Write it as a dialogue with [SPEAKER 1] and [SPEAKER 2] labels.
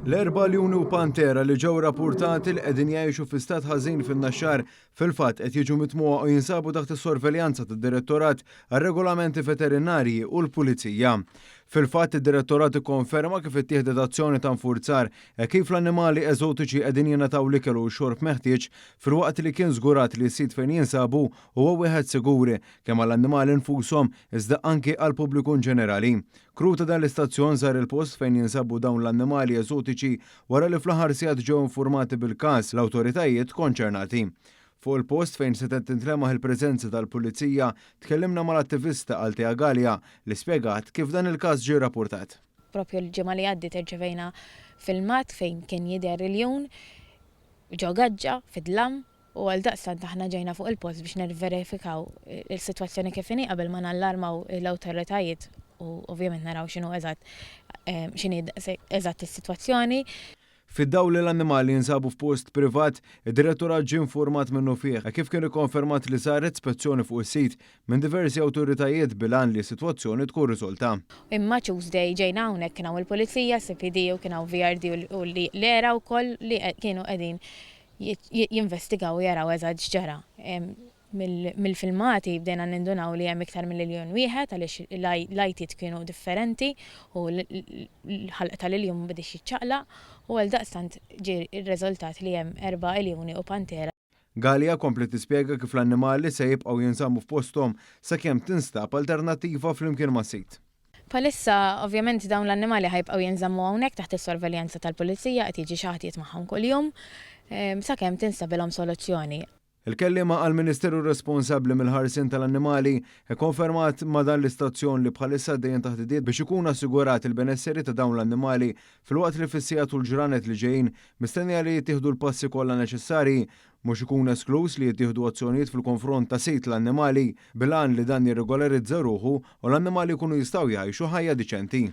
[SPEAKER 1] L-erba' ljuni u pantera li ġew rappurtati li qegħdin jgħixu fi stat ħażin fin-Naxxar fil-fatt qed jiġu mitmugħa u jinsabu taħt is-sorveljanza tad-Direttorat għar-Regolamenti Veterinarji u l-Pulizija. Fil-fatt id-Direttorat ikkonferma kif ittieħdet azzjoni ta' nfurzar hekk kif l-annimali eżotiċi qegħdin jingħataw l-ikel u x-xorb meħtieġ filwaqt li kien żgurat li s-sit fejn jinsabu huwa wieħed sigur kemm għall-annimali nfushom iżda anki għall-pubbliku inġenerali. Crew ta' dan l-istazzjon żar il-post fejn jinsabu dawn l-annimali eżotiċi wara li fl-aħħar sigħat ġew infurmati bil-każ l-awtoritajiet konċernati. Fuq il-post fejn setgħet tintlemaħ il-preżenza tal-Pulizija, tkellimna mal-attivista Althea Galea li spjegat kif dan il-każ ġie rrappurtat.
[SPEAKER 2] Propju l-ġimgħa li għaddiet irċevejna filmat fejn kien jidher iljun ġo gaġġa fid-dlam u għaldaqstant aħna ġejna fuq il-post biex nirverifikaw is-sitwazzjoni kif inhi qabel ma nallarmaw l-awtoritajiet u ovvjament naraw x'inhu eżatt x'inhi eżatt is-sitwazzjoni.
[SPEAKER 1] Fid-dawl li l-annimali jinsabu f'post privat, id-Direttorat ġie infurmat minnufih hekk kif kien ikkonfermat li saret spezzjoni fuq is-sit minn diversi awtoritajiet bil-għan li s-sitwazzjoni tkun riżolta.
[SPEAKER 2] Imma Tuesday ġejna hawnhekk kien hawn il-Pulizija, CPD u kien hawn VRD u l-ERA wkoll li kienu qegħdin jinvestigaw u jaraw eżatt x'ġara. Mill-filmati bdejna nindunaw li hemm iktar minn iljun wieħed għaliex l-għajtiet kienu differenti u l-ħalq tal-iljun ma bediex jiċċaqlaq u għaldaqstant ġie r-riżultat li hemm erba' iljuni u pantera.
[SPEAKER 1] Galea kompliet tispjega kif l-annimali se jibqgħu jinżammu f'posthom sakemm tinstab alternattiva flimkien mas-sid.
[SPEAKER 2] Bħalissa, ovvjament, dawn l-annimali ħa jibqgħu jinżammu hawnhekk taħt is-sorveljanza tal-Pulizija, qed jiġi xi ħadd jitmagħhom kuljum, sakemm tinstabilhom soluzzjoni.
[SPEAKER 1] Il-kelliema għall-Ministeru responsabbli mill-ħarsien tal-annimali kkonfermat ma' dan l-istazzjon li bħalissa għaddejjin taħdidiet biex ikun assigurat il-benesseri ta' dawn l-annimali filwaqt li fis-sigħat u l-ġranet li ġejjin mistennija li jittieħdu l-passi kollha neċessarji Mhux ikun eskluż li jittieħdu azzjonijiet fil-konfront ta' sid l-annimali bil-għan li dan jirregolarizza ruħu u l-annimali jkunu jistgħu jgħixu ħajja diċenti.